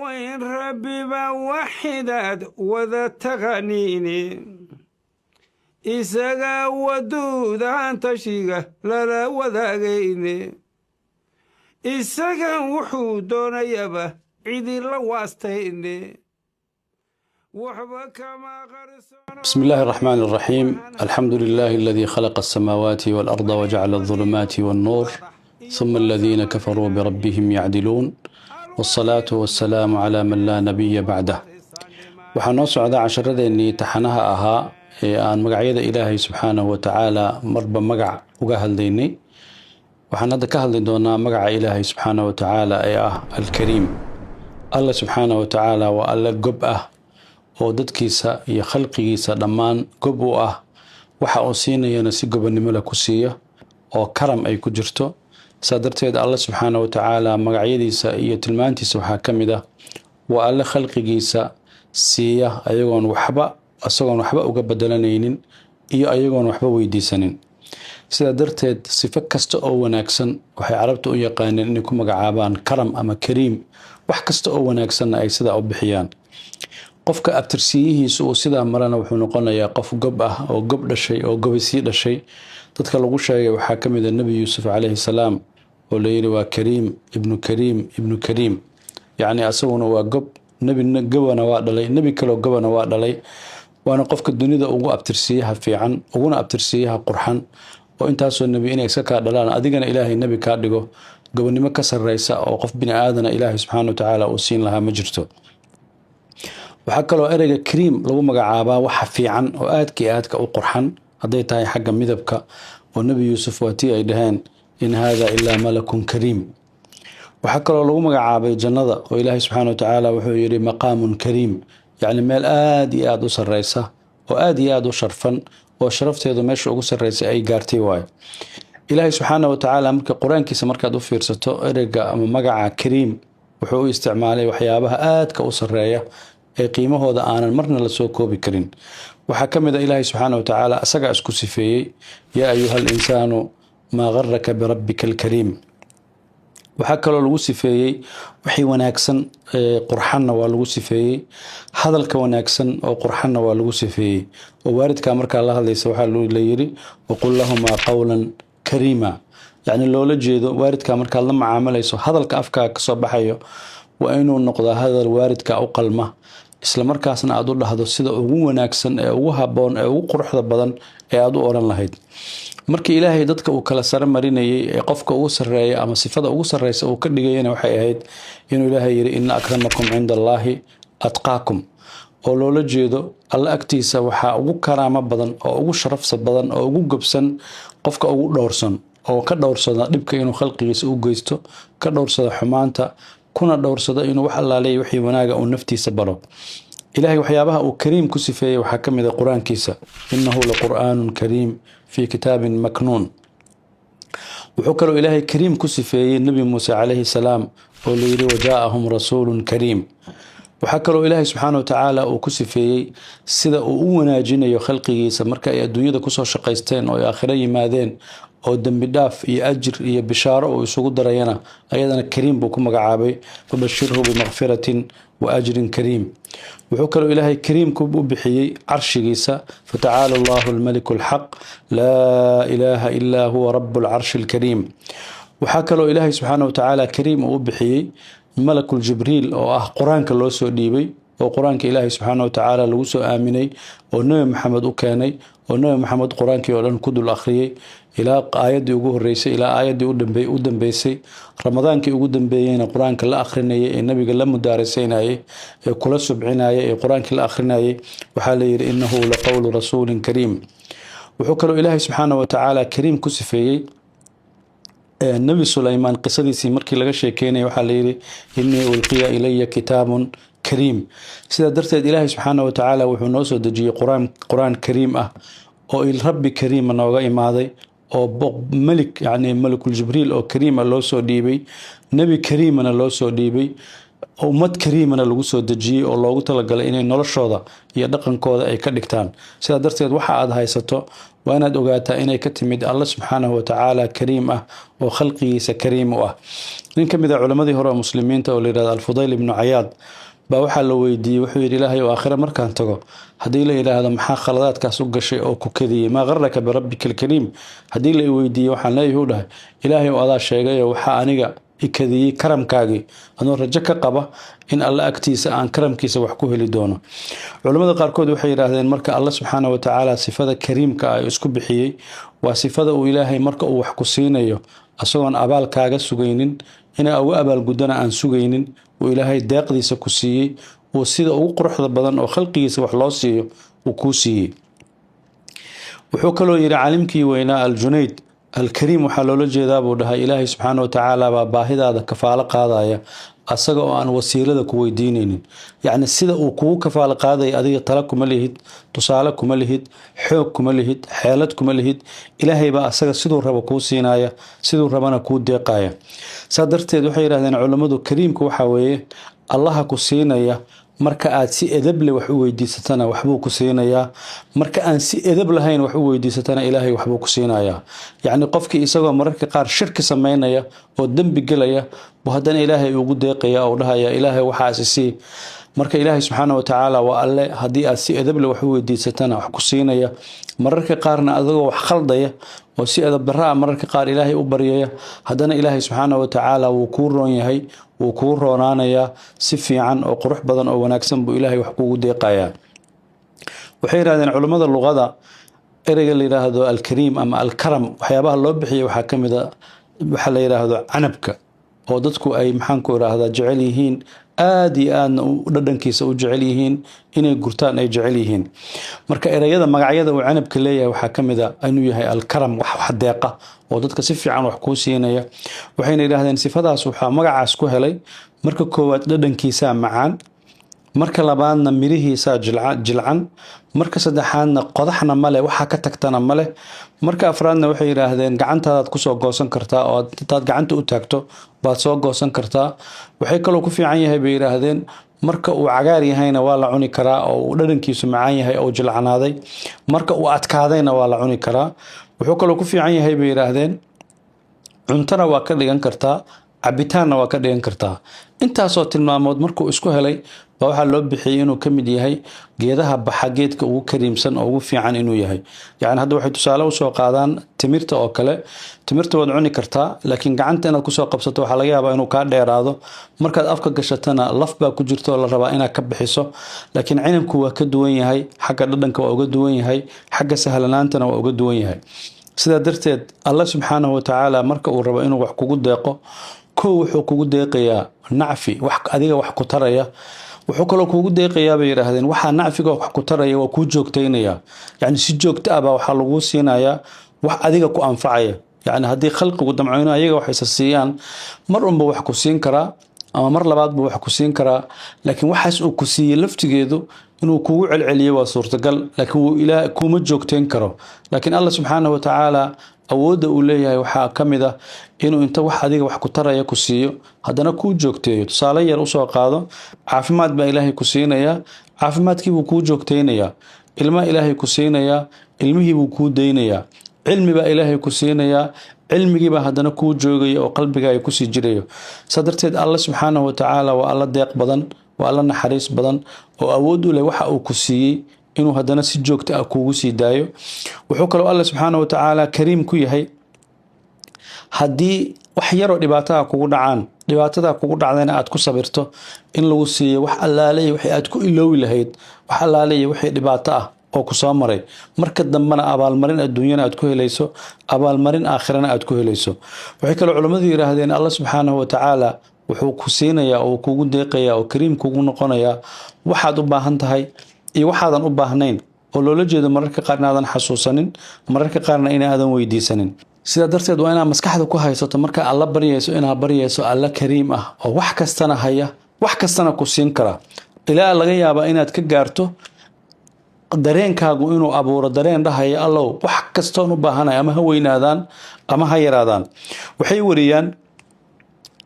Weyn Rabbiba waxidaad wada taqaniine, isagaa waduudaan tashiga lala wadaagayne, isagan wuxuu doonayaba cidila waastayne, waxba kama. بسم الله الرحمن الرحيم. الحمد لله الذي خلق السماوات والأرض وجعل الظلمات والنور، ثم الذين كفروا بربهم يعدلون، والصلاة والسلام على من لا نبي بعده. Waxaa noo socda casharadeenii taxanaha ahaa ee aan magacyada Ilaahay subxaanahu wa tacaala marba magac uga hadlaynay. Waxaan hadda ka hadli doonaa magaca Ilaahay subxaanahu wa tacaala ee ah Alkariim. Alla subxaanahu wa tacaala waa Alle gob ah oo dadkiisa iyo khalqigiisa dhammaan gob u ah, waxa uu siinayana si gobonimo leh ku siiya oo karam ay ku jirto. Saa darteed, Alle subxaana wa tacaala magacyadiisa iyo tilmaantiisa waxaa ka mid ah waa Alle khalqigiisa siiya ayagoon waxba, isagoon waxba uga bedelanaynin iyo ayagoon waxba weydiisanin. Sidaa darteed, sifo kasta oo wanaagsan waxay Carabta u yaqaaneen inay ku magacaabaan karam ama kariim, wax kasta oo wanaagsanna ay sidaa u bixiyaan. Qofka abtirsiyihiisu uu sidaa marana wuxuu noqonayaa qof gob ah oo gob dhashay oo gobi sii dhashay. Dadka lagu sheegay waxaa ka mid ah Nebi Yuusuf calayhi salaam, oo layidhi waa Kariim ibnu Kariim ibnu Kariim, yacni asaguna waa gob, nebi gobana waa dhalay, nebi kaloo gobana waa dhalay. Waana qofka dunida ugu abtirsiyaha fiican, uguna abtirsiyaha qurxan, oo intaasoo nebi inay iska kaa dhalaan, adigana Ilaahay nebi kaa dhigo, gobonimo ka sarreysa oo qof bini aadana Ilaahay subxaana wa tacaala uu siin lahaa ma jirto. Waxaa kaloo ereyga kariim lagu magacaabaa waxa fiican oo aadka iyo aadka u qurxan, hadday tahay xagga midabka, oo Nebi Yuusuf waa tii ay dhaheen: "In hada ilaa malakun kariim." Waxaa kaloo lagu magacaabay jannada, oo Ilaahay subxaana watacaala wuxuu yidhi: "Maqaamun kariim", yacni meel aada iyo aada u sarreysa oo aada iyo aada u sharfan oo sharafteedu meesha ugu sarreysa ay gaartay waayo. Ilaahay subxaana watacaala marka Qur-aankiisa markaad u fiirsato, ereyga ama magaca kariim wuxuu u isticmaalay waxyaabaha aadka u sarreeya ee qiimahooda aanan marna lasoo koobi karin. Waxaa ka mid ah, Ilaahay subxaana watacaala isagaa isku sifeeyey: "Yaa ayuha alinsaanu maa garaka birabbika alkariim." Waxaa kaloo lagu sifeeyey wixii wanaagsan, qurxanna waa lagu sifeeyey, hadalka wanaagsan oo qurxanna waa lagu sifeeyey, oo waalidkaa markaa la hadlaysa waxaa la yiri: "Waqul lahumaa qawlan kariima", yacni loola jeedo waalidkaa markaad la macaamalayso, hadalka afkaa kasoo baxayo waa inuu noqdaa hadal waalidka u qalma, isla markaasna aad u dhahdo sida ugu wanaagsan ee ugu habboon ee ugu quruxda badan ee aad u odhan lahayd. Markii Ilaahay dadka uu kala sare marinayay ee qofka ugu sarreeya ama sifada ugu sarreysa uu ka dhigayana, waxay ahayd inuu Ilaahay yidhi: "Ina akramakum cinda Allaahi atqaakum", oo loola jeedo Alle agtiisa waxaa ugu karaamo badan oo ugu sharafsa badan oo ugu gobsan qofka ugu dhowrsan, oo ka dhowrsada dhibka inuu khalqigiisa u geysto, ka dhowrsada xumaanta, kuna dhowrsada inuu wax allaaleeya wixii wanaaga uu naftiisa baro. Ilahay waxyaabaha uu kariim ku sifeeyey waxaa ka mid ah Qur-aankiisa: "Innahu laqur'aanun kariim fii kitaabin maknuun." Wuxuu kaloo Ilaahay kariim ku sifeeyey Nebi Muuse calayhi salaam, oo layidhi: "Wajaa'ahum rasuulun kariim." Waxaa kaloo Ilaahay subxaana watacaala uu ku sifeeyey sida uu u wanaajinayo khalqigiisa marka ay adduunyada kusoo shaqaysteen oo ay aakhiro yimaadeen, oo dembi dhaaf iyo ajir iyo bishaaro uu isugu darayana, ayadana kariim buu ku magacaabay: "Fabashirhu bimaqfiratin wa ajrin kariim." Wuxuu kaloo Ilaahay kariim u bixiyey carshigiisa: "Fatacaala Allahu almaliku alxaq, laa ilaaha ilaa huwa rabu alcarshi alkariim." Waxaa kaloo Ilaahay subxaana watacaala kariim uu u bixiyey Malakul Jibriil, oo ah Qur-aanka loo soo dhiibay, oo Qur-aanka Ilaahay subxaana watacaala lagu soo aaminay, oo Nebi Maxamed u keenay, oo Nebi Maxamed Qur-aankii oo dhan ku dul akhriyey, ilaa aayaddii ugu horreysay ilaa aayaddii u dambeysay. Ramadaankii ugu dambeeyeyna Qur-aanka la akhrinayay ee Nabiga la mudaaraseynayay ee kula subcinayay ee Qur-aankii la akhrinayay, waxaa la yidhi: "Innahu laqowlu rasuulin kariim." Wuxuu kaloo Ilaahay subxaana watacaala kariim ku sifeeyey Nebi Sulaymaan. Qisadiisii markii laga sheekeynaya waxaa la yidhi: "Innii ulqiya ilaya kitaabun kariim." Sidaa darteed, Ilaahay subxaana watacaala wuxuu noo soo dejiyey Qur-aan, Qur-aan kariim ah oo Rabbi kariima nooga imaaday, oo melik, yani Malakul Jibriil oo kariima loo soo dhiibay, nebi kariimana loo soo dhiibay, ummad kariimana lagu soo dejiyey, oo loogu talagalay inay noloshooda iyo dhaqankooda ay ka dhigtaan. Sidaa darteed, waxa aad haysato waa Waa inaad ogaataa inay ka timid Alla subxaanahu watacaala, kariim ah oo khalqigiisa kariim u ah. Nin ka mid a culammadii hore oo Muslimiinta oo la yidhahdo Alfudayl ibnu Cayaad baa waxaa la weydiiyey, wuxuu yidhi: "Ilaahay oo aakhire markaan tago, haddii la yidhaahdo maxaa khaladaadkaas u gashay oo ku kadiyey, maa qaraka birabbika alkariim, haddii la i weydiiyey, waxaan leeyahay," u dhahay, "Ilaahay oo adaa sheegayo, waxaa aniga i kadiyey karamkaagii, anoo rajo ka qaba in Alle agtiisa aan karamkiisa wax ku heli doono." Culimmada qaarkood waxay yidhaahdeen marka Alle subxaana watacaala sifada kariimka ah isku bixiyey waa sifada uu Ilaahay marka uu wax ku siinayo, isagoon abaal kaaga sugaynin, inaa uga abaalguddana aan sugaynin, uu Ilaahay deeqdiisa ku siiyey, uu sida ugu quruxda badan oo khalqigiisa wax loo siiyo uu kuu siiyey. Wuxuu kaloo yidhi caalimkii weynaa Aljunayd: "Alkariim waxaa loola jeedaa," buu dhahay, "Ilaahay subxaana watacaala baa baahidaada kafaalo qaadaya, asaga oo aan wasiilada ku weydiinaynin." Yacni sida uu kugu kafaalo qaadaya adiga tala kuma lihid, tusaale kuma lihid, xoog kuma lihid, xeelad kuma lihid. Ilaahay baa asaga siduu rabo kuu siinaya, siduu rabana kuu deeqaya. Saa darteed waxay yidhahdeen culammadu, kariimka waxaa weeye Allaha ku siinaya marka aad si edab leh wax u weydiisatana waxbuu ku siinayaa, marka aan si edab lahayn wax u weydiisatana Ilaahay waxbuu ku siinayaa. Yacni qofkii isagoo mararka qaar shirki samaynaya oo dembi gelaya buu haddana Ilaahay ugu deeqaya oo dhahaya: "Ilaahay, waxaas isii." Marka Ilaahay subxaana watacaala waa Alle haddii aad si edable wax u weydiisatana wax ku siinaya, mararka qaarna adagoo wax khaldaya oo si edab darra ah mararka qaar Ilaahay u baryaya, haddana Ilaahay subxaana watacaala wuu kuu roon yahay, wuu kuu roonaanayaa, si fiican oo qurux badan oo wanaagsan buu Ilaahay wax kugu deeqayaa. Waxay yidhahdeen culummada luqada, ereyga la yidhaahdo alkariim ama alkaram waxyaabaha loo bixiyay waxaa ka mid a waxaa la yidhaahdo canabka, oo dadku ay, maxaanku idhaahdaa, jecel yihiin, aada iyo aadna dhadhankiisa u jecel yihiin, inay gurtaan ay jecel yihiin. Marka ereyada magacyada uu canabka leeyahay waxaa ka mid a inuu yahay alkaram, wax deeqa oo dadka si fiican wax kuu siinaya. Waxayna yidhaahdeen sifadaas waxaa magacaas ku helay, marka koowaad dhadhankiisaa macaan, marka labaadna mirihiisaa jilcan, marka saddexaadna qodaxna male, waxaa ka tagtana male, marka afraadna waxay yidhaahdeen gacantaadaad kusoo goosan kartaa, oo intaad gacanta u taagto baad soo goosan kartaa. Waxay kaloo ku fiican yahay, bay yidhaahdeen, marka uu cagaar yahayna waa la cuni karaa oo uu dhadhankiisu macaan yahay oo jilcanaaday, marka uu adkaadayna waa la cuni karaa. Wuxuu kaloo ku fiican yahay, bay yidhaahdeen, cuntona waa ka dhigan kartaa, cabitaanna waa ka dhigan kartaa. Intaasoo tilmaamood markuu isku helay baa waxaa loo bixiyey inuu ka mid yahay geedaha baxa geedka ugu kariimsan oo ugu fiican inuu yahay. Yacni hadda waxay tusaale usoo qaadaan timirta oo kale. Timirta waad cuni kartaa, laakiin gacanta inaad kusoo qabsato waxaa laga yaabaa inuu kaa dheeraado, markaad afka gashatana laf baa ku jirta oo la rabaa inaad ka bixiso. Laakiin cinabku waa ka duwan yahay, xagga dhadhanka waa uga duwan yahay, xagga sahlanaantana waa uga duwan yahay. Sidaa darteed Alla subxaanahu watacaala marka uu rabo inuu wax kugu deeqo, kow wuxuu kugu deeqayaa nacfi, wax adiga wax ku taraya. Wuxuu kaloo kugu deeqayaa, bay yidhaahdeen, waxaa nacfiga wax ku taraya waa kuu joogtaynayaa. Yacni si joogto ah baa waxaa laguu siinayaa wax adiga ku anfacaya. Yacni haddii khalqigu damco ayaga wax isa siiyaan, mar unba wax ku siin karaa ama mar labaad buu wax ku siin karaa, laakiin waxaas uu ku siiyey laftigeedu inuu kugu celceliyo waa suurtagal, laakiin wuu Ilaah kuma joogteyn karo. Laakiin Alla subxaanahu watacaala awoodda uu leeyahay waxaa ka mid ah inuu inta wax adiga wax ku taraya ku siiyo, haddana kuu joogteeyo. Tusaale yar usoo qaado: caafimaad baa Ilaahay ku siinayaa, caafimaadkii buu kuu joogteynayaa. Ilmaa Ilaahay ku siinayaa, ilmihii buu kuu daynayaa. Cilmi baa Ilaahay ku siinayaa, cilmigiibaa haddana kuu joogaya oo qalbigaaga kusii jirayo. Saa darteed Alla subxaanahu watacaala waa Alla deeq badan, waa Alla naxariis badan oo awood u leh waxa uu ku siiyey inuu haddana si joogto ah kuugu sii daayo. Wuxuu kaloo Alla subxaanahu watacaala kariim ku yahay, haddii wax yaroo dhibaataha kugu dhacaan, dhibaatada kugu dhacdayna aad ku sabirto, in lagu siiyo wax allaale wixii aad ku iloowi lahayd, wax allaale wixii dhibaato ah oo ku soo maray. Marka dambena abaalmarin adduunyana aad ku helayso, abaalmarin aakhirana aad ku helayso. Waxay kaloo culammadu yidhaahdeen, Alla subxaanahu watacaala wuxuu ku siinayaa oo kugu deeqayaa oo kariim kugu noqonayaa waxaad u baahan tahay iyo waxaadan u baahnayn, oo loola jeedo mararka qaar inaadan xasuusanin, mararka qaarna inaadan weydiisanin. Sidaa darteed waa inaad maskaxda ku haysato marka Alla baryayso inaad baryayso Alla kariim ah oo wax kastana haya, wax kastana ku siin kara, ilaa laga yaabaa inaad ka gaarto dareenkaagu inuu abuuro dareen dhahaya: "Allow, wax kastoon u baahanay, ama ha weynaadaan ama ha yaraadaan." Waxay wariyaan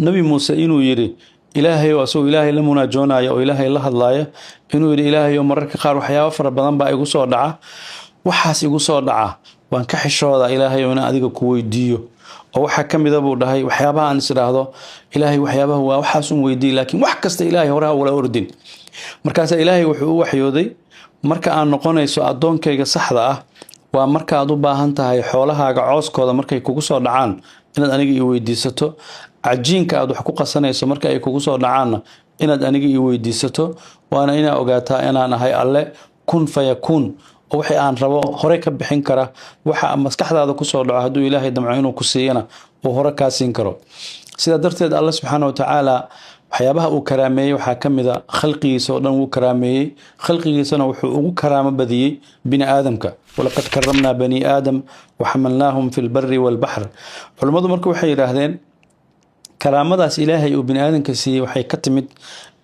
Nabi Muuse inuu yidhi Ilaahay, oo asagoo Ilaahay la munaajoonaya oo Ilaahay la hadlaaya, inuu yidhi: "Ilaahay oo, mararka qaar waxyaabo fara badan baa igu soo dhaca. Waxaas igu soo dhaca Waan ka xishoodaa, Ilaahay, inaan adiga ku weydiiyo, oo waxaa ka mida, buu dhahay, waxyaabaha aan is idhaahdo, Ilaahay waxyaabaha waa waxaas un weydiiy, laakiin wax kasta Ilaahay hore ha wala ordin. Markaasaa Ilaahay wuxuu u waxyooday: marka aad noqonayso addoonkayga saxda ah waa markaaad u baahan tahay xoolahaaga cooskooda markay kugu soo dhacaan inaad aniga i weydiisato, cajiinka aad wax ku qasanayso marka ay kugu soo dhacaanna inaad aniga i weydiisato, waana inaa ogaataa inaan ahay Alle kun fayakuun, oo wixii aan rabo hore ka bixin kara, waxa maskaxdaada kusoo dhaco hadduu Ilaahay damco inuu ku siiyana uu hore kaa siin karo. Sidaa darteed, Alle subxaana wa tacaala waxyaabaha uu karaameeyey waxaa ka mid a khalqigiisa oo dhan wuu karaameeyey, khalqigiisana wuxuu ugu karaamo badiyey bini aadamka. Walaqad karamnaa bani aadam waxamalnaahum fi lbari walbaxr. Culummadu marka waxay yidhaahdeen, karaamadaas Ilaahay uu bini aadamka siiyey waxay ka timid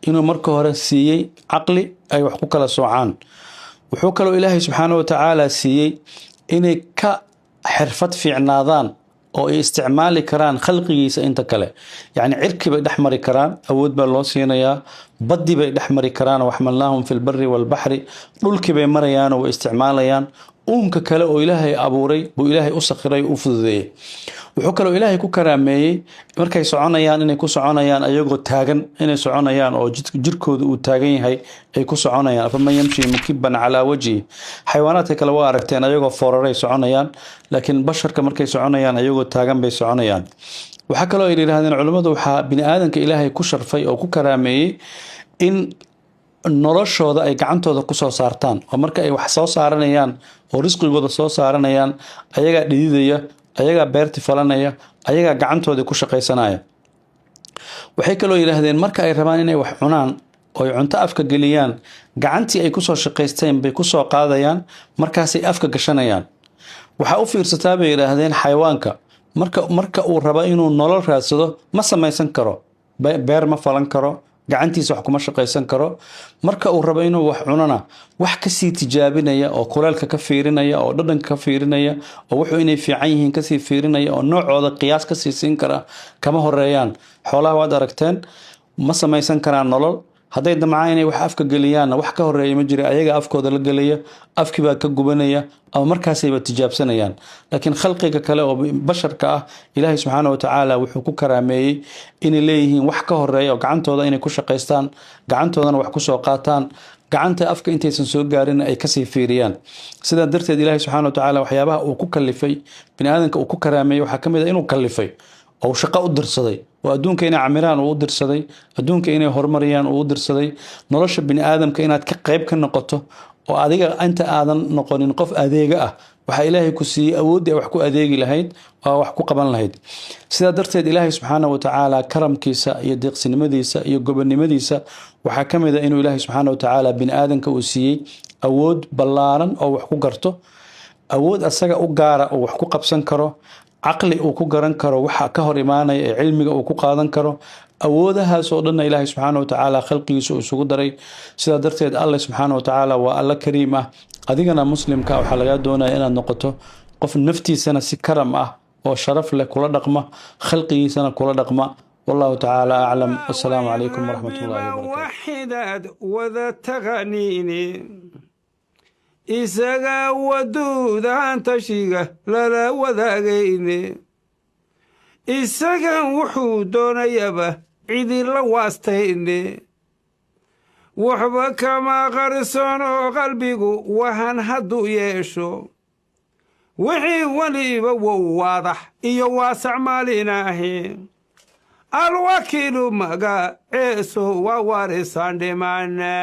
inuu marka hore siiyey caqli ay wax ku kala soocaan. Wuxuu kaloo Ilaahay subxaana wa tacaala siiyey inay ka xirfad fiicnaadaan oo ay isticmaali karaan khalqigiisa inta kale, yacni cirki bay dhex mari karaan, awood baa loo siinayaa, baddi bay dhex mari karaan, waxmalnaahum fi lbari walbaxri, dhulkii bay marayaanoo way isticmaalayaan. Uunka kale oo Ilaahay abuuray buu Ilaahay u sakhiray, u fududeeyey. Wuxuu kaloo Ilaahay ku karaameeyey markay soconayaan inay ku soconayaan ayagoo taagan, inay soconayaan oo jirkooda uu taagan yahay ay ku soconayaan. Afaman yamshi mukiban calaa wajhi. Xayawaanaadka kale waa aragteen, ayagoo fooraray soconayaan, laakiin basharka markay soconayaan ayagoo taagan bay soconayaan. Waxaa kaloo ay yidhahdeen culimmadu, waxaa bini aadamka Ilaahay ku sharfay oo ku karaameeyey in noloshooda ay gacantooda kusoo saartaan, oo marka ay wax soo saaranayaan oo risqigooda soo saaranayaan, ayagaa dhididaya, ayagaa beerti falanaya, ayagaa gacantoodii ku shaqaysanaya. Waxay kaloo yidhaahdeen, marka ay rabaan inay wax cunaan oo ay cunto afka geliyaan, gacantii ay kusoo shaqaysteen bay kusoo qaadayaan, markaasay afka gashanayaan. Waxaa u fiirsataa, bay yidhaahdeen, xayawaanka marka uu rabo inuu nolol raadsado ma samaysan karo, beer ma falan karo, gacantiisa wax kuma shaqaysan karo. Marka uu rabo inuu wax cunona, wax kasii tijaabinaya oo kuleelka ka fiirinaya oo dhadhanka ka fiirinaya oo wuxuu inay fiican yihiin kasii fiirinaya oo noocooda qiyaas kasii siin kara kama horeeyaan. Xoolaha waad aragteen, ma samaysan karaan nolol. Hadday damcaan inay wax afka geliyaanna, wax ka horeeya ma jira, ayaga afkooda la gelaya, afkiibaa ka gubanaya ama markaasayba tijaabsanayaan. Laakiin khalqiga kale oo basharka ah, Ilaahay subxaana wa tacaala wuxuu ku karaameeyey inay leeyihiin wax ka horeeya oo gacantooda inay ku shaqaystaan, gacantoodana wax kusoo qaataan, gacanta afka intaysan soo gaarin ay kasii fiiriyaan. Sidaa darteed, Ilaahay subxaana wa tacaala waxyaabaha uu ku kalifay bini aadamka, uu ku karaameeyey, waxaa ka mid a inuu kalifay oo shaqo u dirsaday, oo adduunka inay camiraan uu u dirsaday, adduunka inay horumariyaan uu u dirsaday, nolosha bini aadamka inaad ka qayb ka noqoto, oo adiga inta aadan noqonin qof adeega ah, waxaa Ilaahay ku siiyey awooddii wax ku adeegi lahayd oo wax ku qaban lahayd. Sidaa darteed, Ilaahay subxaana wa tacaala karamkiisa iyo deeqsinimadiisa iyo gobonnimadiisa waxaa ka mid a inuu Ilaahay subxaana wa tacaala bini aadamka uu siiyey awood ballaaran oo wax ku garto, awood asaga u gaara oo wax ku qabsan karo, caqli uu ku garan karo waxa ka hor imaanaya ee cilmiga uu ku qaadan karo. Awoodahaas oo dhanna Ilaahay subxaana wa tacaala khalqigiisa uu isugu daray. Sidaa darteed, Alle subxaana wa tacaala waa Alle kariim ah. Adigana muslimka waxaa lagaa doonaya inaad noqoto qof naftiisana si karam ah oo sharaf leh kula dhaqma, khalqigiisana kula dhaqma. Wallahu tacaala aclam. Wassalaamu calaykum waraxmat ullahi wabarakatu. Waxidaad wada taqaniini, isaga waduudahan tashiga lala wadaagayne, isagan wuxuu doonayaba cidila waastayne, waxba kama qarsoonoo qalbigu wahan hadduu yeesho, wixii weliba wow waadax iyo waasac maalinaahi. Alwakiilu magaceesu waa warisaan dhimane.